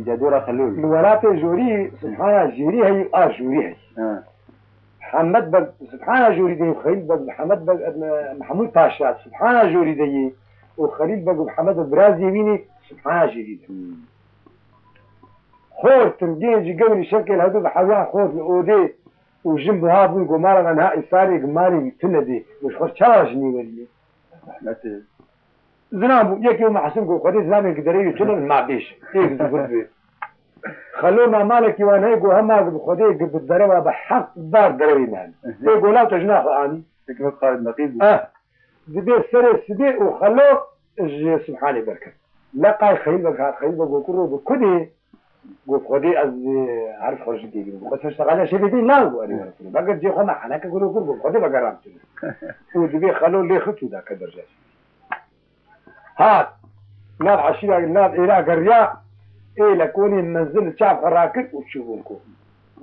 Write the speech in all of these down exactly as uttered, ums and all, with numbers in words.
Cedora Xelûl. Li welatê Jorî Subhana Jêrî heyî û a Jorî heyî. Ha. Hemed Beg Subhana Jorî de, Xelîl Beg, Hemed Beg, e, Mehmûd Paşa Subhana Jorî de yî û Xelîl Beg û Hemed Beg birazê wî ne Subhana Jêrî de. Hmm. Xortin, gêncî gewrî şevkê li hevdû bi hewiyan xort li odê û jin buha bûn ku mala me niha însanê ku malê wî tune dê û ji xwe çawa jinê werî ye? Zehmet e. Zilam bû, yekê û Mehsûm got, Xwedê zilamên ki derê wî tune bin, ma bêjin. Êk zû gund bê. Xelo ma malekî wan heye, got, hema ki bi Xwedê ki bi derewa bi heft bar derewê me hene. Ê got, law te jina xwe anî. Hikmet Xalid Neqîb bû. Eh, dibê serê sibê û Xelo ji Subhanê derket. Leqay Xeyl Beg hat, Xeyl Beg got, kuro bi kudê? Got, Xwedê ez, e, herif xwe ji dê girim. Got, ser şexale şevê dê law got, erê were kuro. Veger cê xwe me heneke kuro kur, got, Xwedê vegeram tune. Û dibê Xelo lê xit û da ke dercaj. Hat. Nav eşîra, nav êra geriya. Ê lekonê mezin li çav xwe rakir û çûbûn ku.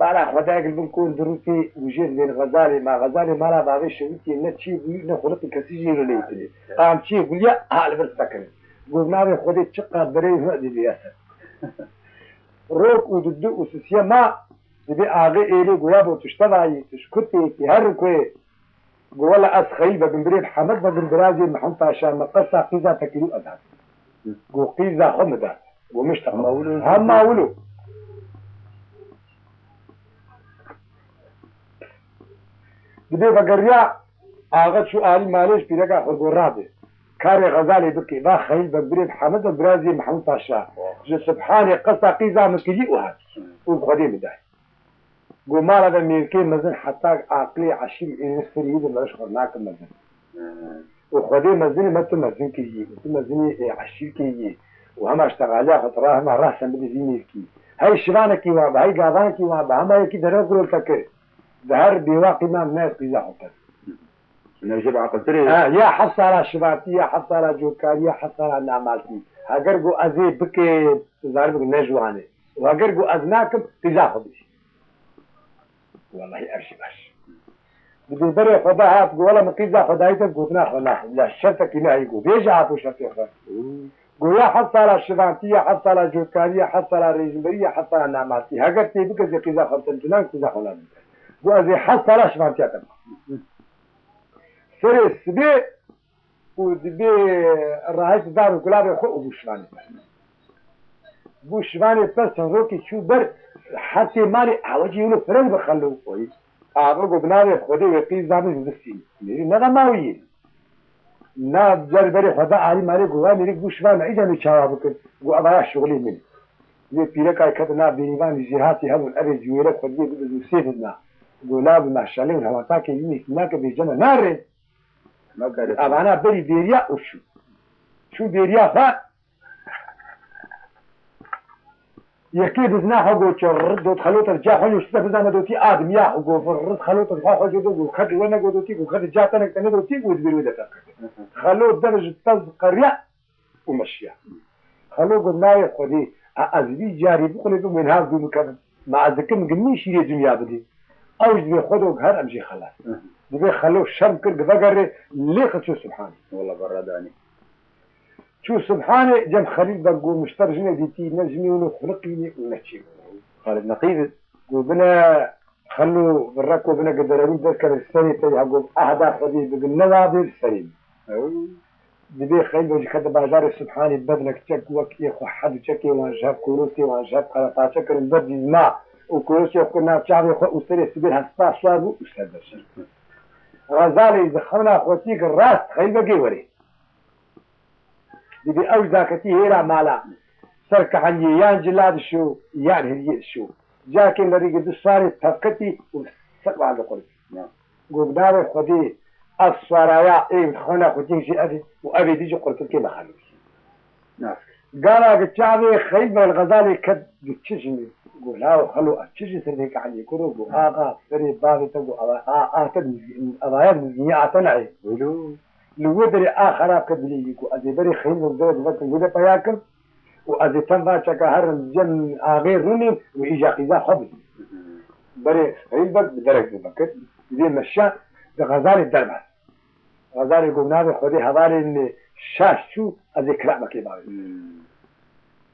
Bala Xwedayek li bin kon dirûtê û jê dibên Xezalê ma. Xezalê mala bavê şewitiyê ne çê bûyî ne xuliqî kesî jê re leytirê. Qam çê guliya ha li vir sekirin. Got navê Xwedê çiqas dereyê hû dibê ya ser. Rok û didu û sisiye ma dibê axê êrê goya bo tu ji tevayî, tu ji kutê, tu her rikuyê. Go wela ez Xeyîl Begim birê Hemed Begim birazê Mehûm Paşa me qesa qîza tekilî ez hat. Go qîza xwe mi da. Go mişteq. Hema wilo. Hema wilo. Dibê vegeriya axa çû alî malê ji pîreka xwe go radê. Karê Xezalê bikê. Va Xeyîl Beg birê Hemed Beg birazê Mehûm Paşa. Ji Subhanê qesa qîza min kirî û hat. Û bi Xwedê mi day. Go mala de mêrkê mezin heta aqilê eşîr û êrî serî de meriş xwe nake mezin. Û Xwedê mezinê me tu mezin kirî û tu mezinê ê eşîr kirî û hema ştexaliya xwe tu ra hema rahsen bide vî mêrkî. Hey şivanekî wan be, hey gavanekî wan be, hema yekî dere gurol te kir. Di her bêwaqî me ne qîza xwe kir. Ne jê bi aqiltir e. Ha, ya heft sala şivantî, ya heft sala cotkarî, ya heft sala namaltî. Heger go ez ê bikê, tu zarî bike ne ji wan e. Û heger go ez nakim, qîza xwe bidî. Wellahî ev jî baş. Bi dêberê xwe de hat, got, wela min qîza xwe dayî te, gotina xwe naxwe. Bila şertekî me heyî got, bêje apo şertê xwe. Got, ya heft sala şivantî, ya heft sala cotkarî, ya heft sala rêzinberî, ya heft sala namaltî. Heger tê bike, ez ê qîza xwe bidim, tu nan qîza xwe nadim. Got, ez ê heft sala şivantiya te bikim. Serê sibê û dibê rahişt dar û gulavê xwe û bû şivanê ber. Bû şivanê ber, çend rokê çû ber, hetê malê ewecî wilo fireng bi Xelo. Oy. Axa got, bi navê Xwedê wê qîza min bistînî. Mêrî neda mawiyê. Na cer berê xwe da alî malê, got, wa mêrî bû şivan me, îca min çawa bikin? Got, eva ya şixulê min. Wê pîrekay ket nav bêrîvanî jêhatî hebûn, evê ciwêre xwe diyê bibizû sê bidna. Got, la bi maşalê û hewatakê yî nake bêceme nare. Evana berî bêriya û çû. Çû bêriya xwe. Yekê bizna xwe got çi, rrid dot xelot ez ca xwe yû şite bizane dotî adimiya xwe got, rrid xelot ez xwe xwe jê do got, xet we ne got dotî got, xet ca tenek te ne dotî got, dibêr wê de ferq kete. Xelot der ji tez qeriya û meşiya. Xelo got, nayê Xwedê, a ez vî carî biqulêbim wê niha zû bikevim. Ma ez dikim gimî şîrê dinya bidî. Ew jî dibê Xwedo her em jê xelas. Dibê Xelo şerm kir, gi vegerê lê xil çû Subhanê. Wela berra danî. Çû Subhanê cem Xelîl Beg got, mişter jinê dîtî, ne jinê wilo xuliqî ne û ne çê. Xalid Neqîb. Got, bine Xelo, bi reko bine gi derewîn derkeve serê te ya got, ahda Xwedê bigin, ne wabê li serê min. Ew. Dibê Xeyl Beg ji kete bajarê Subhanê bednek çek wek ê xwe hed û çekê wan ji hev korosê wan ji hev qerepaçe kirin ber dîzma û korosê xwe kir nav çavê xwe û serê sibê hespa swar bû û ser derşer. Xezalê ji xewna xwe tî kir rast Xeyl Begê werê. Dibê ew daketî hêra mala ser kiheniyê yan cila dişo yan hiriyê dişo. Carkê li rîgê du sarê pevketî û ser wan diqurtî. Ya. Got, bi navê Xwedê, ev saraya ê xewna xwe cih jî ev e û ev ê dî jî qurtilkê me xelû. Nas. Gala ki çavê Xeyl Beg li Xezalê ket, got, çi jinî? Got, lawo Xelo, ev çi jî ser vê kiheniyê kuro? Got, axa, serê bavê te got, ava, a, a te mizgî-, evaya mizgînî a te nayê. Wilo. Li wir derê a xerab kir dilê wî ku ez ê berê Xeyl Beg derê divekim wê de peya kim û ez ê tenva çeka herim cem axê rûnê û îja qîza xwe bidî. Berê Xeyl Beg bi derek zêde kir, divê meşa di Xezalê derbe. Xezalê got, navê Xwedê hevalê min şaş çû, ez ê kiramekê bavê. Hmm.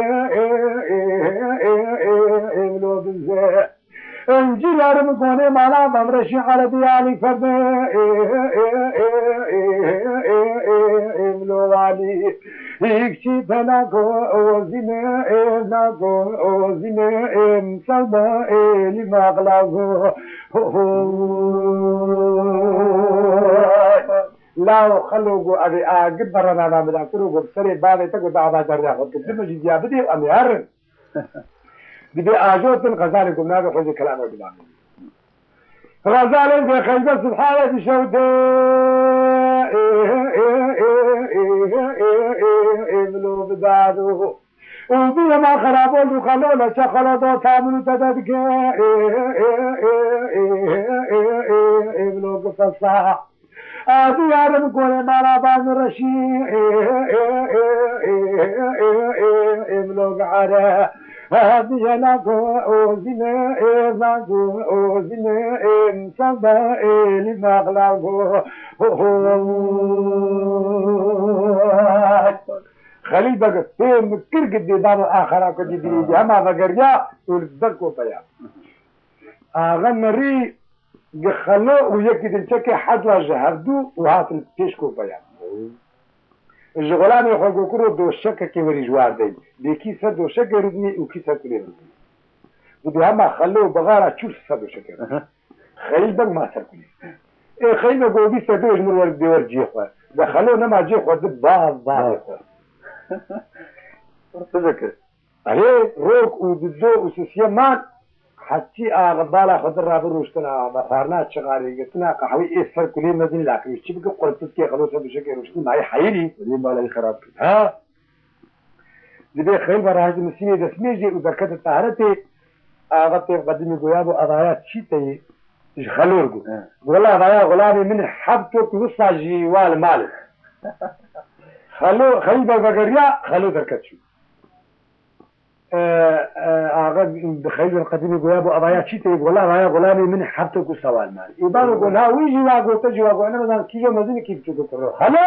Evlo bize. Encî yarim konê mala bamreşî erebi alî ferde. Evlo walî. Hikçî te nako ozîne, nako ozîne, em sewda elî maqlago. Ho, ho. Lao xelo go, ev ê agir berena namida kiro go, bi serê bavê te go, dava derya xwe kir. Dime jî diya bidê, em ê herin. Dibê ajotin, xezalê go, navê xwe jî kelama bilamê. Xezalê go, xeybe subhane dişewte. Evlo bidado. Û bî hema xerabol û xelo leçe xelo do tamir û tede dike. Evlo gifesa. Adi yarim kore mala ban reşî. Evlo gare. Adi yana ko ozine, evla ko ozine, em sanda eli mağla ko. Xelîl Beg fêm kir ki dê bavo axera ku dî dirî dî hema vegeriya û li ber kopeya. Axa merî gi xelo û yekî din çekê hezwa ji hevdû û hatin pêş kopeya. Ji xulamê xwe go kuro doşekekê werî ji war dey. Bê kî ser doşekê rûdinî û kî ser kulê rûdinî. Dibê hema xelo bixara çû ser doşekê rûdinî. Xeyîl Beg ma ser kulî. Ê Xeyîl Beg go bîst dê ji min wer dê wer cihê xwe. De xelo nema cihê xwe di bav bavê xwe. Rizikir. Erê rok û dido û sisiye man. Hetî axa bala xwe di rabi rûştina, xwarina çixarê, girtina qehwê ê ser kulê mezin laqî çi bike qurpiskê xelo ser duşekê rûştî mayê heyirî. Kulê mala wî xerab kir. Ha? Dibê Xeyîl Beg rahiş di misînê destmêjê û derkete taharetê, axa pê qedimî goya bo, evaya çî teyî ji xelor got. He. Wela evaya xulamê min heft tok wisa jî wa li mal e. Xelo, Xeyîl Beg vegeriya, xelo derket çû. E, e, axa Xeyîl Beg qedimî goya bo, evaya çî teyî, wela evaya xulamê min heft tok wisa wa li mal e. Îbano got, ha wî jî wa gote jî wa gote, ne bezan kîjo mezin kî biçûk kiro. Xelo!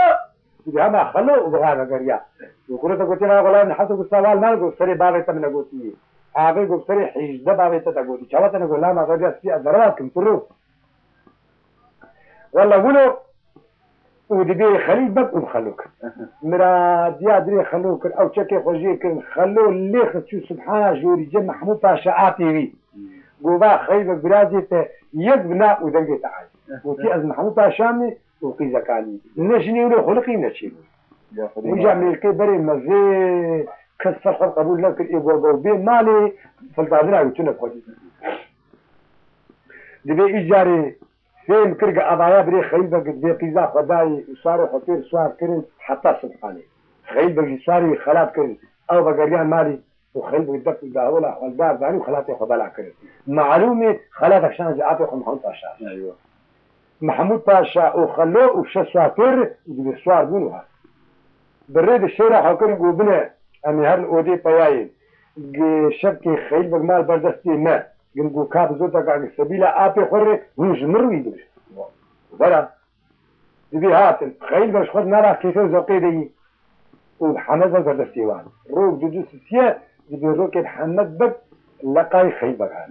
Dibê hema xelo û bixav vegeriya. Û kurê te gotiye, "Vay, xulamê min heft tok wisa wa li mal," got, "Serê bavê te min e gotiye." Avê got, "Serê hîjdeh bavê te te gotiye. Çawa te ne got, lama vegeriya spî ez derewa kim tu ro." Wela wilo û dibê Xelîl Beg û xelo kir. Miradiya dirê xelo kir, ew çekê xwe jê kirin. Xelo lê xist çû subhana jorî cem Mehmûd Paşa apê wî. Got, "Va Xeyîl Beg birazê te yek bina û dengê te ay." Gotî, "Ez Mehmûd Paşa me." û qîzekanî. Ne jinê wilo xuliqî ne çêbû. Ya Xwedê. Wîja mêrkê berê mezê kes ser xwe qebûl nekir, ê gorga û bê malê filtandina wî tune xwedî. Dibê îcarê fêm kir ki avaya birê Xeyîl Beg dibê qîza xwe dayî û sarê xwe pêr swar kirin heta subhanê. Xeyîl Beg jî sarê wî xelat kirin. Ew vegeriyan malî. û Xelîl Beg def û dahola xwe li dar danî û xelatê xwe bela kirin. Malûm e, xelat ekşan ji apê xwe Mehmûd Paşa. Eywa. Mehmûd Paşa û Xelo û şeş swar pêr û dibê swar bûn û hat. Bi rê di şêra xwe kirin û bine, em ê her li odê peyayên. Gi şevkê Xelîl Beg mal ber destê me. Gin got ka bi zoteka gi sebîla apê xwe rê hûn ji min rûyî bibin. Vera. Dibê hatin. Xeyîl Beg ji xwe nava kêfê û zewqê de yî. Û Hemed Beg berdestê wan. Rok du du sisiye, dibê rokê Hemed Beg leqayî Xeyîl Beg hat.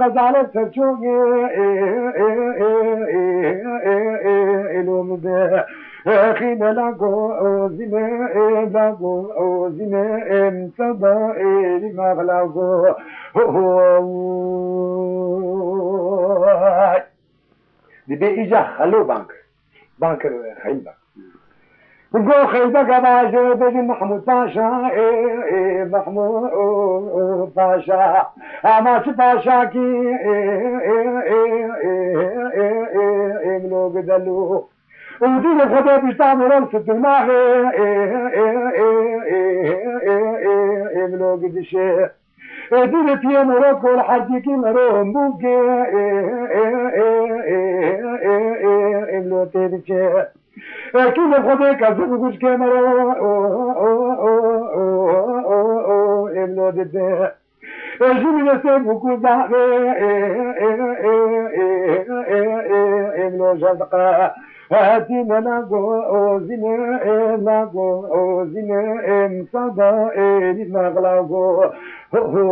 xezalê serçokê, ê, ê, ê, ê, ê, ê, ê, ê, ê, lo min de. Xîne lago ozîne, ê, lago ozîne, ê, min seba êrî max lago. Ho, ho, ay. Dibê îca xelo bang. Bang kir xeyl bang. Go xeyl bang, eva ji bêjin Mehmûd Paşa, ê, ê, Mehmûd Paşa. Ama çi paşa kî, ê, ê, ê, ê, ê, ê, ê, ê, milo gidelo. Û dînê Xwedê pişta miran sitilmaxê, ê, ê, ê, ê, ê, ê, ê, ê, milo gidişê. Ê, dînê piyê mero kol hercîkî mero hembûkê, ê, ê, ê, ê, ê, ê, ê, ê, milo tê diçê. Ê, kî li Xwedê kesib û guşkê mero, o, o, ê, milo dide. Ê, jî bi destê bûk û zahê, ê, ê, ê, ê, ê, ê, ê, ê, milo jel diqe. Hetî me nago ozîne, ê, nago ozîne, ê, misada, ê, rî me xilago. Ho, ho.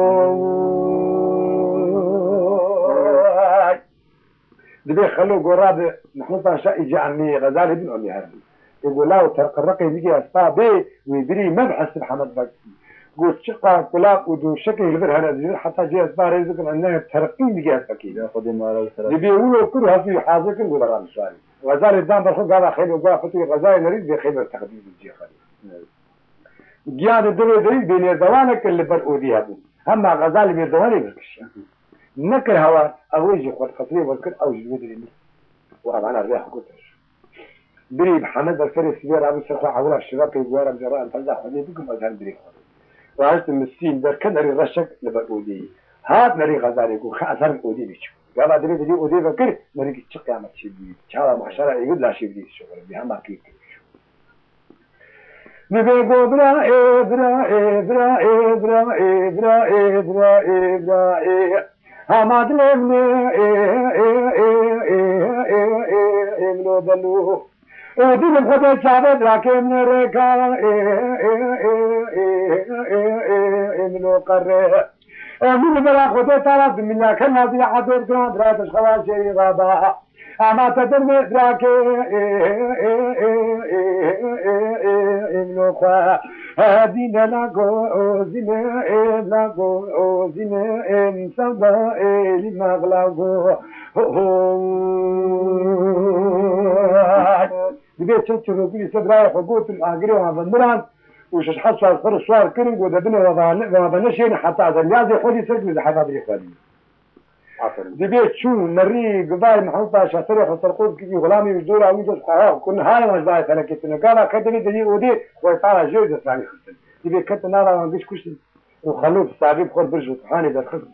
Dibê xelo go rabe Mehmûd Paşa îca emî Xezalê bin emî herin. Ê go law terqirriqê bigê espa bê, wê birî me bi hesib Hemed Bekirî. Go çiqa kulav û dûşekê li vir hene, ji vir heta cê espa rêz bikin, em ne terqîn bigê espa kî. Ya Xwedê mara li ser. Dibê wilo kir û hesî hazir kin, go deran şarî. Xezalê dan ber xwe gava xêlo gava xwe tu Xezalê nerî dibê xêber teqdîm bi cê xelî. Evet. Giya de divê derî bê nêrdewanek kir li ber odî hebû. Hema Xezalê mêrdewanê bir kişiya. Nekir hewar, ew ê jî xwe qesrê wer kir, ew ji wê derê mir. Û evana rê xwe kir. Birî Mihemed ber serê sibê rabû ser xwe ewra şirekê, gora bi cera em feza Xwedê bikim, ez her birê xwe. Raşt misîn derket nerî reşek li ber odeyî. Hat nerî xezanê ku xe ez herim odê biçû. Gava dilê dilê odê vekir, nerî ki çi qiyametiye bûyî. Çawa mahşera êgid laşê bidî şixulin. Bi hema kê kir. Dibê go bira ê, bira ê, bira ê, bira ê, bira ê, bira ê, bira ê. Hema dilê min ê, ê, ê, ê, ê, ê, ê, ê, ê, min o delû. Û dînim xwe dê çavê dirakê min ê rêka, ê, ê, ê, ê, ê, ê, ê, ê, min o qerê. Û min li bera xwe dê tara dimilya ke nazî ador giran dira te ji xewa jêrî raba. Ama te dermê dirakê, ê, ê, ê, ê, ê, ê, ê, min o xwe. Dîne lago, o zîne, ê, lago, o zîne, ê, samba, ê, lî maxlago. Ho, ho. Dibê çend çirokî li ser birayê xwe gotin, agirê wan ve miran û şeş heft sal xwe re siwar kirin, got, de binê we ve ne-, we ve neşêrin, heta ez niyazê xwe lî ser kirin, ez heva dilê xwe dî. Aferin. Dibê çû, merî, givay Mihemed Paşa serê xwe serqot kirî, xulamê wî ji dora wî dost xwe ha, ku niha ye wan ji bayê felekê tune. Gava ke devê derî odê, xwe tara jê û destranî xistin. Dibê ketin nava wan giş kuştin. Û Xelof saxî bi xwe bir ji Hanê derxist.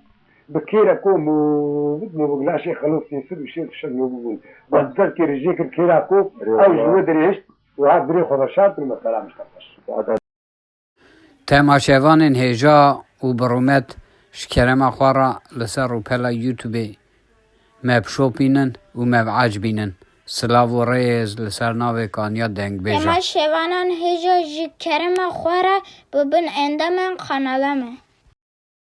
Bi kêreko mûvik mûvik laşê Xelof sêsir û şêr fişek nû bûbûn. Bes derkê rêjê kir kêra ku ew ji wê dirêşt û hat birê xwe veşart û mesela mişte xweş. Temaşevanên hêja û bi rûmet ji kerema xwe re li ser rûpela YouTubeê me bişopînin û me biecibînin. Silav û rêz li ser navê Kanya Dengbêja. Temaşevanan hêja ji kerema xwe re bibin endamên kanala me.